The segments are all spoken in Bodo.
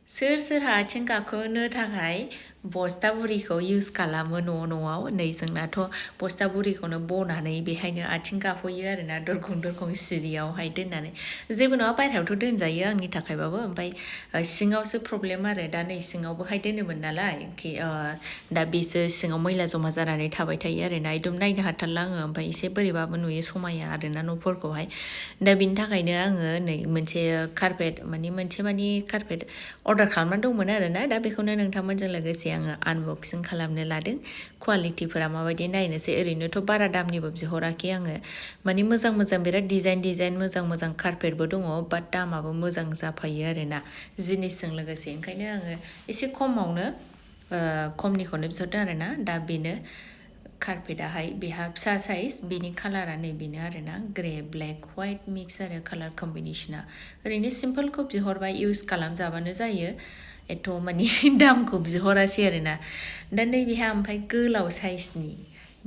सोर सोरहा आथिं गाखोनो थाखाय बस्ता बुरिखौ इउज खालामो न'आव नै जोंनाथ' बस्ता बुरिखौनो बनानै बेहायनो आथिं गाफैयो आरोना दरखं सिरियावहाय दोननानै जेबो नङा बायह्रायावथ' दोनजायो आंनि थाखायबाबो ओमफ्राय सिङावसो प्रब्लेम आरो दा नै सिङावबोहाय दोनोमोन नालाय दा बेसो सिङाव मैला जमा जानानै थाबाय थायो आरोना एकदम नायनो हाथारला आङो ओमफ्राय एसे बोरैबाबो नुयो समाया आरोना न'फोरखौहाय दा बिनि थाखायनो आङो नै मोनसे कारपेट अर्डार खालामनानै दंमोन आरोना दा बेखौनो नोंथांमोनजों लोगोसे आङो आनबक्सिं खालामनो लादों कुवालिटिफोरा माबायदि नायनोसै ओरैनोथ' बारा दामनिबो बिहराखै आङो माने मोजां बिराद डिजाइन मोजां कारपेटबो दङ बाट दामाबो मोजां जाफायो आरोना जिनिसजों लोगोसे ओंखायनो आङो एसे खमनिखौनो बिहरदों आरोना दा बेनो कारपेटाहाय बेहा फिसा साइज बेनि कालारा नै बेनो आरोना ग्रे ब्लेक व्हाइट मिक्स आरो कालार कम्बिनेसना ओरैनो सिम्पोलखौ बिहरबाय इउज खालामजाबानो जायो एथ' माने दामखौ बिहरासै आरोना दा नैबेहा ओमफ्राय गोलाव साइजनि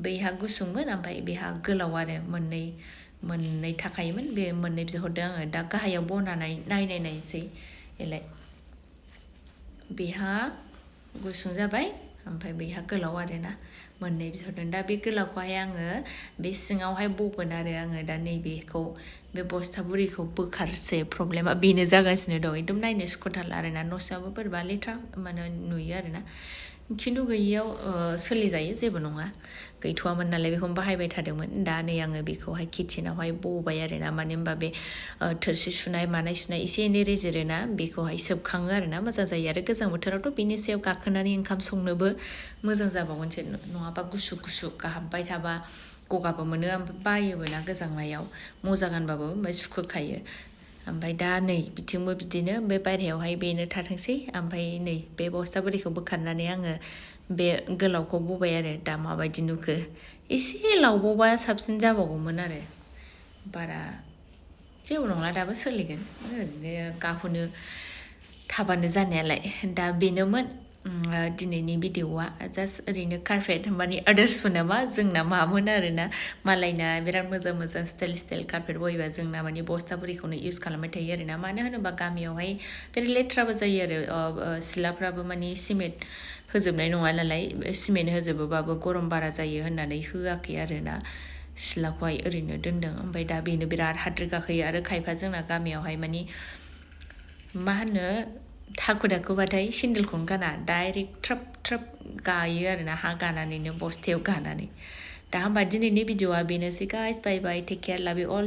बैहा गुसुंमोन ओमफ्राय बेहा गोलाव आरो मोननै थाखायोमोन बे मोननै बिहरदों आङो दा गाहायाव बनानै नायनोसै एलाय बेहा गुसुं जाबाय ओमफ्राय बेहा गोलाव आरोना मोननै बिहरदों दा बे गोलावखौहाय आङो बे सिङावहाय बगोन आरो आङो दा नैबेखौ बे बस्ता बुरिखौ बोखारसै प्रब्लेमा बेनो जागासिनो दं एकदम नायनो सुखुथारला आरोना न'साबो बोरैबा लेथ्रा माने नुयो आरोना खिन्थु गैयियाव सोलिजायो जेबो नङा गैथ'वामोन नालाय बेखौनो बाहायबाय थादोंमोन दा नै आङो बेखौहाय किटचेनावहाय बबाय आरोना मानो होनबा बे थोरसि सुनाय एसे एनै रेजेरोना बेखौहाय सोबखाङो आरोना मोजां जायो आरो गोजां बोथोरावथ' बेनि सायाव गाखोनानै ओंखाम संनोबो मोजां जाबावगोनसो नङाबा गुसु गाहाबबाय थाबा गगाबो मोनो ओमफ्राय बायोबो ना गोजांनायाव मजा गानबाबो ओमफ्राय सुखुखायो ओमफ्राय दा नै बिथिंबो बिदिनो बे बायह्रायावहाय बेनो थाथोंसै ओमफ्राय नै बे बस्ता बुरिखौ बोखारनानै आङो बे गोलावखौ बबाय आरो दा माबायदि नुखो एसे लावबावबा साबसिन जाबावगौमोन आरो बारा जेबो नंला दाबो सोलिगोन ओरैनो गाखोनो थाबानो जानायालाय दा बेनोमोन दिनैनि भिडिअ'आ जास्ट ओरैनो कारपेट माने आदार्सफोरना मा जोंना मामोन आरोना मालायना बिराद मोजां स्टाइल कारपेट बयोबा जोंना माने बस्ता बुरिखौनो इउज खालामबाय थायो आरोना मानो होनोबा गामियावहाय बिराद लेथ्राबो जायो आरो सिलाफ्राबो माने सिमेन्ट होजोबनाय नङा नालाय सिमेन्ट होजोबोबाबो गरम बारा जायो होननानै होआखै आरोना सिलाखौहाय ओरैनो दोनदों ओमफ्राय दा बेनो बिराद हाद्रि गाखोयो आरो खायफा जोंना गामियावहाय माने मा होनो थाखु दाखुबाथाय सेन्देलखौनो गाना डाइरेक्ट ट्राप गायो आरोना हा गानानैनो बस्थायाव गानानै दा होमबा दिनैनि भिडिअ'आ बेनोसै गाइस बाय टेक केयार लाभ इउ अल